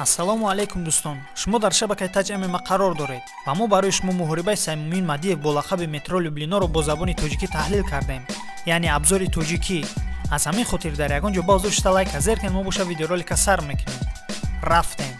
Ассалому алайкум, дӯстон! Шумо дар шабакаи Таҷ ММА қарор доред ва мо барои шумо муҳорибаи Саймумин Мадиев бо лақаби Метро Люблиноро бо забони тоҷикӣ таҳлил кардем, яъне обзори тоҷикӣ. Аз ҳамин хотир дар ягон ҷо баҳузур шита лайка зер кунед. Мо боша видеоролика сар мекунем. Рафтем.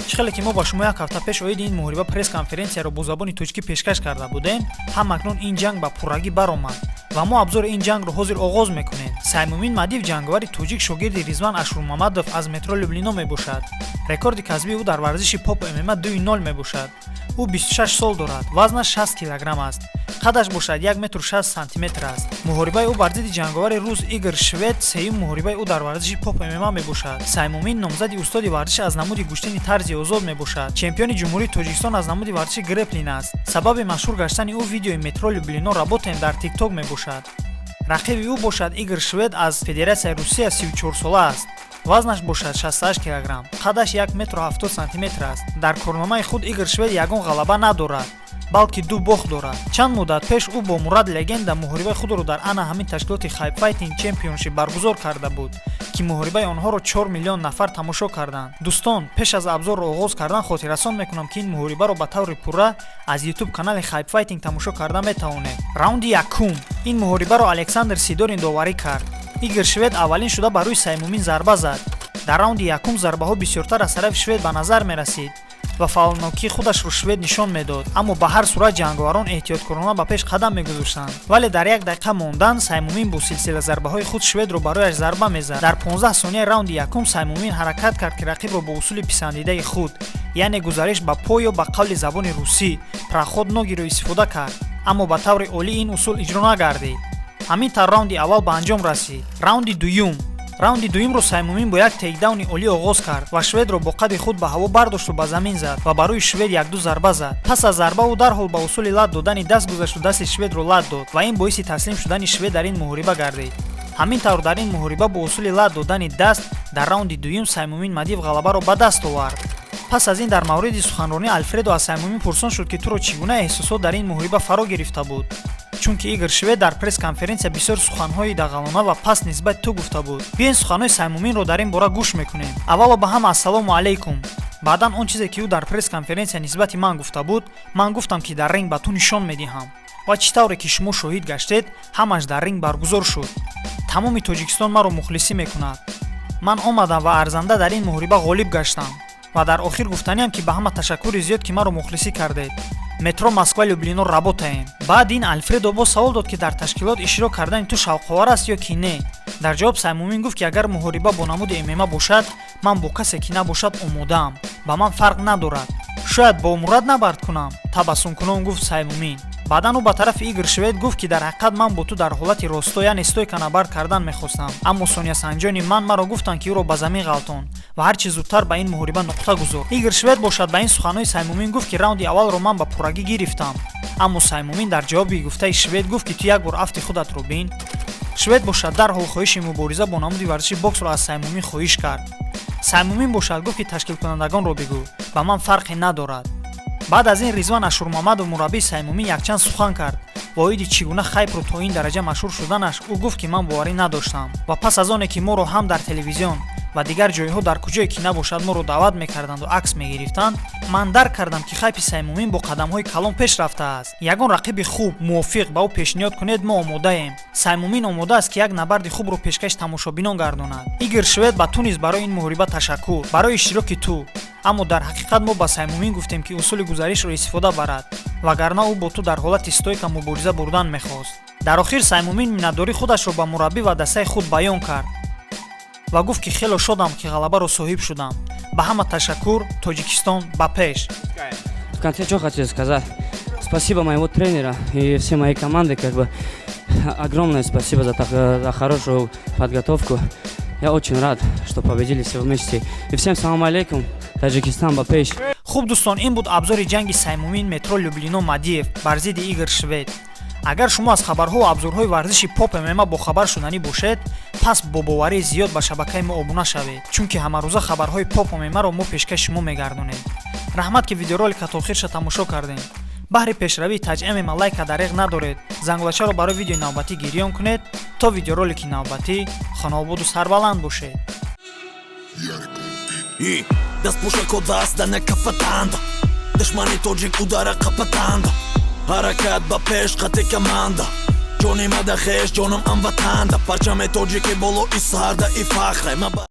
Чӣ хеле ки мо ба шумо як ҳафта пеш оиди ин муҳориба пресс-конференсияро бо забони тоҷикӣ пешкаш карда будем, ҳам акнун ин ҷанг ба пуррагӣ баромад ва мо обзори ин ҷангро ҳозир оғоз мекунем. Саймумин Мадиев, ҷанговари тоҷик, шогирди Ризван Ашурмамадов аз Метро Люблино мебошад. Рекорди касбии ӯ дар варзиши поп ММА 2-0 мебошад. Ӯ 26 сол дорад, вазнаш 60 килограмм аст, қадаш бошад 1 метру 60 сантиметр аст. Муҳорибаи ӯ бар зидди ҷанговари рус Игор Швед сеюм муҳорибаи ӯ дар варзиши поп ММА мебошад. Саймумин номзади устоди варзиш аз намуди гӯштини тарзи озод мебошад. Чемпиони Ҷумҳурии Тоҷикистон аз намуди варзиши греплин аст. Сабаби машҳур гаштани ӯ видеои «Метро Люблино работаем» дар Тикток мебошад. Рақиби ӯ бошад Игор Швед аз Федератсияи Русия, 34сола аст, вазнаш бошад 68 килограмм, қадаш 1 метру 70 сантиметр аст. Дар корномаи худ Игор Швед ягон ғалаба надорад, балки ду бохт дорад. Чанд муддат пеш ӯ бо Мурад Легенда муҳорибаи худро дар ана ҳамин ташкилоти Хайп Файтинг Чемпионшип баргузор карда буд, ки муҳорибаи онҳоро 4 миллион нафар тамошо карданд. Дӯстон, пеш аз обзорро оғоз кардан хотиррасон мекунам, ки ин муҳорибаро ба таври пурра аз Ютуб канали Хайп Файтинг тамошо карда метавонед. Раунди якум. Ин муҳорибаро Александр Сидорин доварӣ кард. Игор Швед аввалин шуда ба рӯи Саймумин зарба зад. Дар раунди якум зарбаҳо бисёртар аз тарафи Швед ба назар мерасид ва фаъолнокии худашро Швед нишон медод, аммо ба ҳар сурат ҷанговарон эҳтиёткорона ба пеш қадам мегузоштанд. Вале дар як дақиқа мондан Саймумин бо силсила зарбаҳои худ Шведро барояш зарба мезад. Дар 15 сонияи раунди якум Саймумин ҳаракат кард, ки рақибро бо усули писандидаи худ, яъне гузариш ба по ё ба қавли забони русӣ проход ногиро истифода кард, аммо ба таври олӣ ин усул иҷро нагардид. Ҳамин тавр раунди аввал ба анҷом расид. Раунди дуюм. Раунди дуюмро Саймумин бо як тейкдауни олӣ оғоз кард ва шведро бо қади худ ба ҳаво бардошту ба замин зад ва ба рӯи швед якду зарба зад. Пас аз зарба ӯ дарҳол ба усули лат додани даст гузашту дасти шведро лат дод ва ин боиси таслим шудани швед дар ин муҳориба гардид. Ҳамин тавр дар ин муҳориба бо усули лат додани даст дар раунди дуюм Саймумин Мадиев ғалабаро ба даст овард. Пас аз ин дар мавриди суханронӣ Алфредо аз Саймумин пурсон шуд, ки туро чӣ гуна эҳсосот дар ин муҳориба фаро гирифта буд, чунки Игор Швед дар пресс-конференсия бисёр суханҳои дағалона ва паст нисбати ту гуфта буд. Биёин, суханҳои Саймуминро дар ин бора гӯш мекунем. Аввало ба ҳама ассалому алайкум. Баъдан он чизе, ки ӯ дар пресс-конференсия нисбати ман гуфта буд, ман гуфтам, ки дар ринг ба ту нишон медиҳам ва чӣ тавре ки шумо шоҳид гаштед, ҳамаш дар ринг баргузор шуд. Тамоми Тоҷикистон маро мухлисӣ мекунад. Ман омадам ва арзанда дар ин муҳориба ғолиб гаштам ва дар охир гуфтаниам, ки ба ҳама ташаккури зиёд, ки маро мухлисӣ кардед. Метро Москва Люблино работаем. Баъд ин Алфредо боз савол дод, ки дар ташкилот иштирок кардани ту шавқовар аст ё ки не. Дар ҷавоб Саймумин гуфт, ки агар муҳориба бо намуди ММА бошад, ман бо касе ки набошад омодаам, ба ман фарқ надорад. Шояд бо Мурад набард кунам, табассумкунон гуфт Саймумин. Баъдан ӯ ба тарафи Игор Швед гуфт, ки дар ҳақиқат ман бо ту дар ҳолати росто, яъне стойка, набард кардан мехостам, аммо сониясанҷони ман маро гуфтанд, ки ӯро ба замин ғалтон ва ҳарчи зудтар ба ин муҳориба нуқта гузор. Игор Швед бошад ба ин суханҳои Саймумин гуфт, ки раунди аввалро ман ба пуррагӣ гирифтам. Аммо Саймумин дар ҷавоби гуфтаи швед гуфт, ки ту як бор афти худатро бин. Швед бошад дарҳол хоҳиши мубориза бо намуди варзиши боксро аз Саймумин хоҳиш кард. Саймумин бошад гуфт, ки ташкилкунандагонро бигӯ, ба ман фарқе надорад. Баъд аз ин Ризван Ашурмамадов, мураббии Саймумин, якчанд сухан кард ва оиди чӣ гуна хайпро то ин дараҷа машҳур шуданаш. Ӯ гуфт, ки ман боварӣ надоштам ва пас аз оне ки моро ҳам дар телевизион ва дигар ҷойҳо, дар куҷое ки набошад, моро даъват мекарданду акс мегирифтанд, ман дарк кардам, ки хайпи Саймумин бо қадамҳои калон пеш рафтааст. Ягон рақиби хуб мувофиқ ба ӯ пешниҳод кунед, мо омодаем. Саймумин омода аст, ки як набарди хубро пешкаши тамошобинон гардонад. Игор Швед, ба ту низ барои ин муҳориба ташаккур, барои иштироки ту. Аммо дар ҳақиқат мо ба Саймумин гуфтем, ки усули гузаришро истифода барад, вагарна ӯ бо ту дар ҳолати стойка мубориза бурдан мехост. Дар охир Саймумин миннатдории худашро ба мураббӣ ва дастаи худ баён кард ва гуфт, ки хело шодам, ки ғалабаро соҳиб шудам. Ба ҳама ташаккур. Тоҷикистон ба пеш! В конце что хотел сказать. Спасибо моего тренера и всей моей команды, как бы огромное спасибо за хорошую подготовку. Я очень рад, что победили все вместе. И всем салам алейкум, Таджикистан ба пеш. Хуб, дӯстон, ин буд обзори ҷанги Саймумин Метро Люблино Мадиев бар зидди Игор Швед. Агар шумо аз хабарҳо ва обзорҳои варзиши поп ММА бохабар шуданӣ бошед, пас бо боварии зиёд ба шабакаи мо обуна шавед, чунки ҳамарӯза хабарҳои поп ММАро мо пешкаши шумо мегардонем. Раҳмат, ки видеоролика то охирша тамошо кардем. Баҳри пешравии Таҷ ММА лайка дареғ надоред, зангулачаро барои видеои навбатӣ гирён кунед. То видеоролики навбатӣ хонаободу сарбаланд бошед. Дастпӯшако даст да накафатанда, душмани тоҷик удара қапатанда, ҳаракат ба пеш қате команда, ҷони мада хеш, ҷонам амватанда, парчами тоҷики болои сарда и фахре ма.